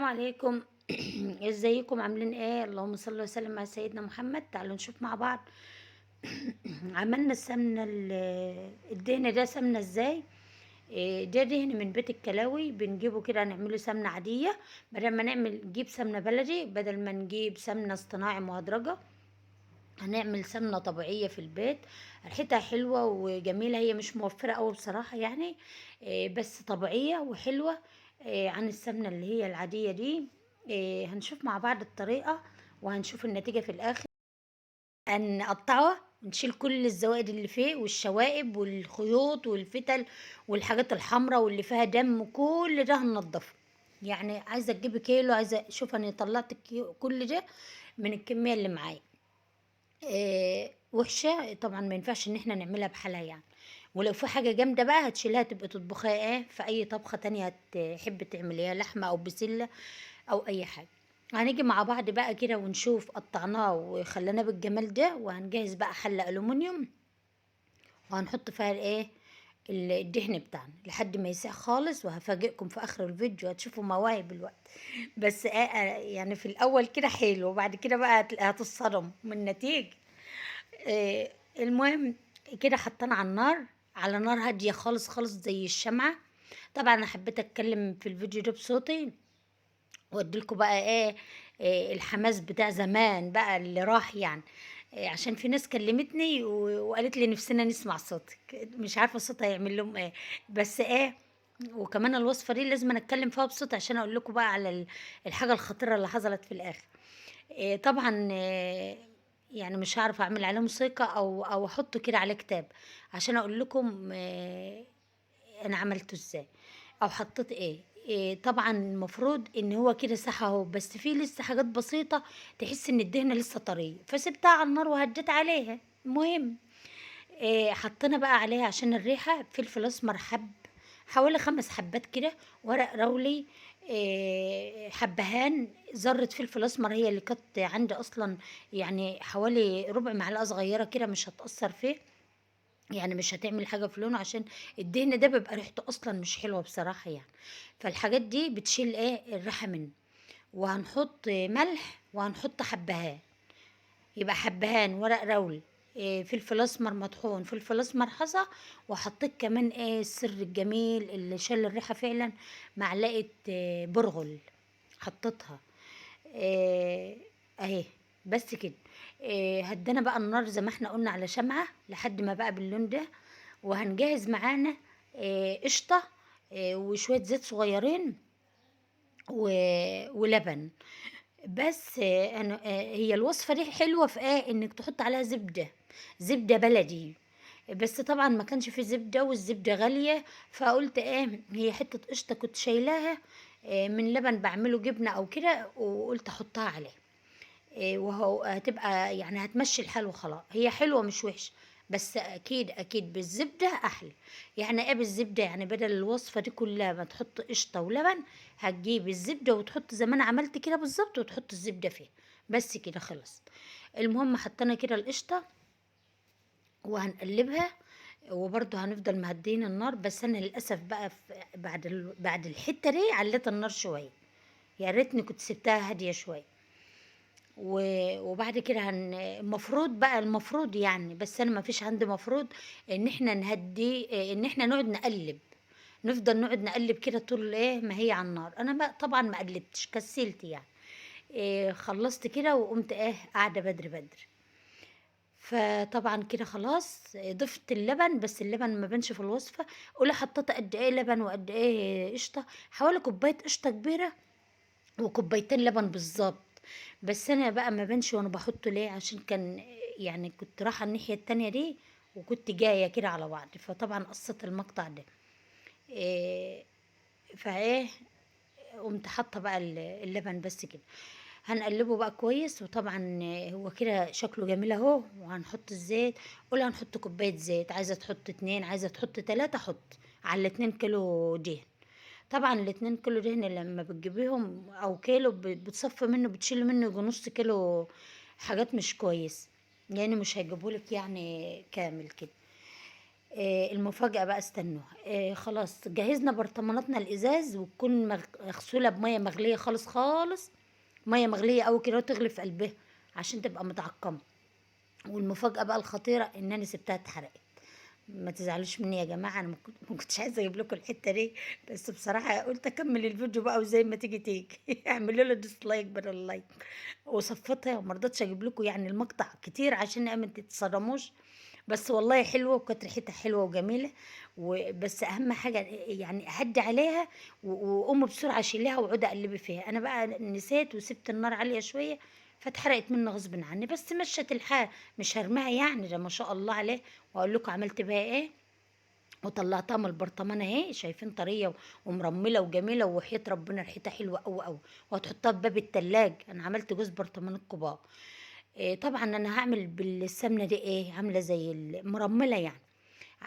السلام عليكم. ازيكم عاملين ايه؟ اللهم صل وسلم على سيدنا محمد. تعالوا نشوف مع بعض. عملنا السمنة الدهن ده سمنه ازاي. إيه ده؟ دهن من بيت الكلاوي بنجيبه كده، نعمله سمنه عادية بدل ما نجيب سمنه بلدي، بدل ما نجيب سمنه اصطناعي مهدرجه، هنعمل سمنه طبيعية في البيت. ريحتها حلوة وجميلة، هي مش موفره قوي بصراحة يعني، إيه بس طبيعية وحلوه، إيه عن السمنة اللي هي العادية دي. إيه هنشوف مع بعض الطريقة وهنشوف النتيجة في الاخر. هنقطعه ونشيل كل الزوائد اللي فيه والشوائب والخيوط والفتل والحاجات الحمراء واللي فيها دم، كل ده هننضفه. يعني عايزه تجيبي كيلو، عايزه شوف انا طلعت كل ده من الكمية اللي معايا. إيه وحشة طبعا، ما ينفعش ان احنا نعملها بحالها يعني. ولو في حاجة جامدة بقى هتشيلها تبقى تطبخيها ايه في اي طبخه تانية هتحب تعمليها، لحمه او بسلة او اي حاجة. هنيجي مع بعض بقى كده ونشوف قطعناه وخليناه بالجمال ده، وهنجهز بقى حله الومنيوم وهنحط فيها الايه الدهن بتاعنا لحد ما يسيح خالص. وهفاجئكم في اخر الفيديو، هتشوفوا مواهب الوقت. بس يعني في الاول كده حلو، وبعد كده بقى هتتصدم من النتيجة. المهم كده حطينا على النار، على نار هادية خالص خالص زي الشمعة. طبعا انا حبيت اتكلم في الفيديو ده بصوتي واديلكوا بقى ايه الحماس بتاع زمان بقى اللي راح يعني، إيه عشان في ناس كلمتني وقالت لي نفسنا نسمع صوتك، مش عارفه صوتها هيعمل لهم ايه، بس ايه. وكمان الوصفة دي لازم اتكلم فيها بصوت عشان اقول لكم بقى على الحاجة الخطيرة اللي حصلت في الاخر. إيه طبعا، إيه يعني مش هعرف اعمل عليه موسيقى او احطه كده على كتاب عشان اقول لكم إيه انا عملته ازاي او حطيت ايه. إيه طبعا المفروض ان هو كده ساح اهو، بس في لسه حاجات بسيطة تحس ان الدهنه لسه طرية، فسبتها على النار وهديت عليها. المهم إيه حطينا بقى عليها عشان الريحة فلفل اسمر حب حوالي 5 حبات كده، ورق رولي، إيه حبهان، ذره فلفل اسمر هي اللي كانت عندي اصلا، يعني حوالي ربع معلقه صغيرة كده، مش هتاثر فيه يعني، مش هتعمل حاجة في لونه عشان الدهن ده بيبقى ريحته اصلا مش حلوة بصراحة يعني. فالحاجات دي بتشيل ايه الريحة منه. وهنحط ملح وهنحط حبهان، يبقى حبهان ورق رول، إيه فلفل اسمر مطحون، فلفل اسمر حصى. وحطيت كمان ايه السر الجميل اللي شال الريحة فعلا، معلقه إيه برغل حطيتها، إيه اهي بس كده. إيه هدينا بقى النار زي ما احنا قلنا على شمعة لحد ما بقى باللون ده. وهنجهز معانا إيه قشطه، إيه وشوية زيت صغيرين ولبن. بس انا هي الوصفة دي حلوة في ايه، انك تحط عليها زبدة، زبدة بلدي. بس طبعا ما كانش في زبدة والزبده غالية، فقلت ايه هي حتة قشطه كنت شايلاها من لبن بعمله جبنه او كده، وقلت احطها عليه، وهو هتبقى يعني هتمشي الحال وخلاص. هي حلوة مش وحشة، بس اكيد اكيد بالزبده احلى. يعني ايه بالزبده؟ يعني بدل الوصفة دي كلها ما تحط قشطه ولبن، هتجيب الزبدة وتحط زي ما انا عملت كده بالظبط، وتحط الزبدة فيها بس كده خلص. المهم حطينا كده القشطه وهنقلبها، وبرضه هنفضل مهديين النار. بس انا للاسف بقى بعد الحتة دي عليت النار شوية، يا ريتني كنت سبتها هادية شوية. وبعد كده المفروض بقى، المفروض يعني، بس انا ما فيش عندي مفروض ان احنا نهدي، ان احنا نقعد نقلب، نفضل نقعد نقلب كده طول ايه ما هي على النار. انا ما طبعا ما قلبتش، كسلت يعني. إيه خلصت كده وقمت ايه قاعدة بدري بدري. فطبعا كده خلاص ضفت اللبن، بس اللبن ما بانش في الوصفة. قولي حطيت قد ايه لبن وقد ايه قشطه، حوالي كوباية قشطه كبيرة وكوبايتين لبن بالظبط. بس انا بقى ما بانش وانا بحطه ليه، عشان كان يعني كنت رايحة الناحية التانية دي وكنت جاية كده على بعض، فطبعا قصيت المقطع ده. إيه فايه قمت حاطه بقى اللبن بس كده. هنقلبه بقى كويس، وطبعا هو كده شكله جميل اهو. وهنحط الزيت، قولي هنحط كوباية زيت، عايزه تحط 2، عايزه تحط 3، حط على 2 كيلو دهن. طبعا 2 كيلو دهن لما بتجيبيهم او كيلو بتصفي منه، بتشيل منه يجي نص كيلو حاجات مش كويس، يعني مش هيجيبهولك يعني كامل كده. المفاجأة بقى استنوها. خلاص جهزنا برطماناتنا الإزاز، وتكون مغسولة بمية مغلية خالص خالص، مية مغلية أوي كده وتغلي في قلبها عشان تبقى متعقمة. والمفاجأة بقى الخطيرة إن أنا سبتها اتحرقت. ما تزعلوش مني يا جماعة، أنا ما كنتش عايزة أجيب لكم الحتة دي، بس بصراحة قلت أكمل الفيديو بقى وزي ما تيجي تيجي. اعملوا له dislike بدل like. وصفتها وما رضيتش أجيب لكم يعني المقطع كتير عشان ما تتصدموش، بس والله حلوة وكانت ريحتها حلوة وجميلة. وبس أهم حاجة يعني هدي عليها وقومي بسرعة شيليها وقعدي قلبي فيها. أنا بقى نسيت وسبت النار عالية شوية فاتحرقت مني غصب عني، بس مشت الحال، مش هرميها يعني، ده ما شاء الله عليه. واقول لكم عملت بيها ايه. وطلعتها من البرطمان اهي، شايفين طرية ومرمله وجميلة، وحياه ربنا ريحتها حلوة قوي قوي. وهتحطها في باب التلاج. انا عملت جوز برطمانات كبار. إيه طبعا انا هعمل بالسمنه دي ايه، عامله زي المرمله يعني،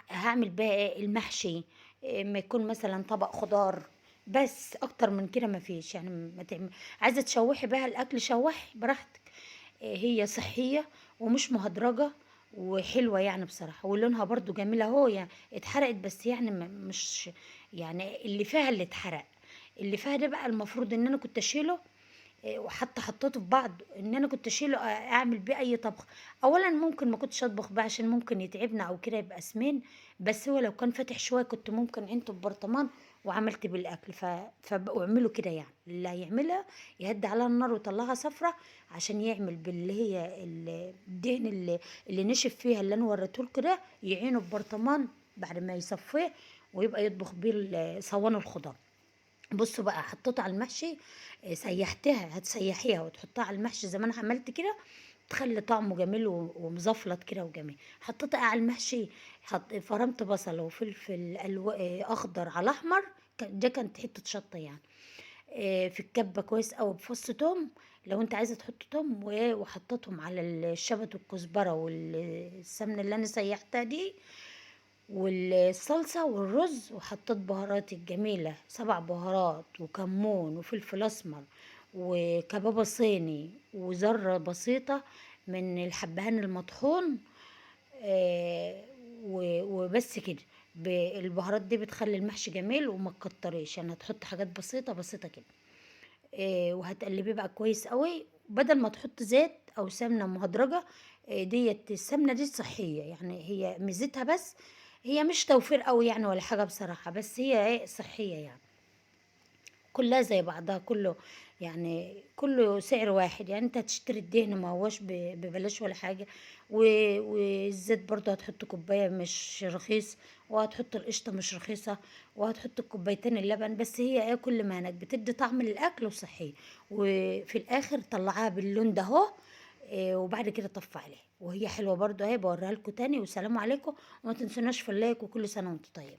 هعمل بيها ايه المحشي، إيه ما يكون مثلا طبق خضار بس، اكتر من كده ما فيش يعني. ما تعمل، عايزه تشوحي بيها الاكل شوحي براحتك. هي صحية ومش مهدرجه وحلوه يعني بصراحة، ولونها برضو جميل اهو. يعني اتحرقت بس يعني مش يعني اللي فيها اللي اتحرق، اللي فيها ده بقى المفروض ان انا كنت اشيله، وحتى حطيته في بعض ان انا كنت اشيله اعمل بيه اي طبخ. اولا ممكن ما كنتش اطبخ بيه عشان ممكن يتعبنا او كده يبقى سمين، بس هو لو كان فاتح شوية كنت ممكن عينته ببرطمان وعملت بالاكل. فاعملوا كده يعني، اللي هيعملها يهدي عليها النار ويطلعها صفرة عشان يعمل باللي هي الدهن اللي نشف فيها اللي انا وريته لكم ده، يعينه ببرطمان بعد ما يصفيه ويبقى يطبخ بيه صواني الخضار. بصوا بقى حطيته على المحشي، سيحتها، هتسيحيها وتحطها على المحشي زي ما انا عملت كده، تخلي طعمه جميل ومزفلط كده وجميل. حطيتها على المحشي، فرمت بصل وفلفل اخضر على احمر، ده كانت حتة شطه يعني، في الكبه كويس قوي، بفص توم لو انت عايزه تحط توم، وحطيتهم على الشبت والكزبره والسمنه اللي انا سيحتها دي والصلصة والرز، وحطيت بهارات الجميلة، 7 بهارات وكمون وفلفل أسمر وكبابة صيني وذرة بسيطة من الحبهان المطحون، وبس كده. البهارات دي بتخلي المحشي جميل، وما تكتريش يعني، هتحط حاجات بسيطة بسيطة كده. وهتقلبيه بقى كويس قوي، بدل ما تحط زيت او سمنة مهدرجة. ديت السمنة دي صحية يعني، هي ميزتها بس هي مش توفير قوي يعني ولا حاجة بصراحة، بس هي ايه صحية يعني، كلها زي بعضها، كله يعني كله سعر واحد يعني. انت هتشتري الدهن ما هوش ببلاش ولا حاجة، والزيت برضو هتحط كوباية مش رخيص، وهتحط القشطة مش رخيصة، وهتحط الكوبايتين اللبن، بس هي ايه كل ما هناك بتدي طعم للأكل وصحية. وفي الآخر طلعها باللون ده اهو، وبعد كده طف عليها وهي حلوة برضو اهي، بوريها لكم تاني. والسلام عليكم، وما تنسوناش في ال like، وكل سنة وانتم طيبين.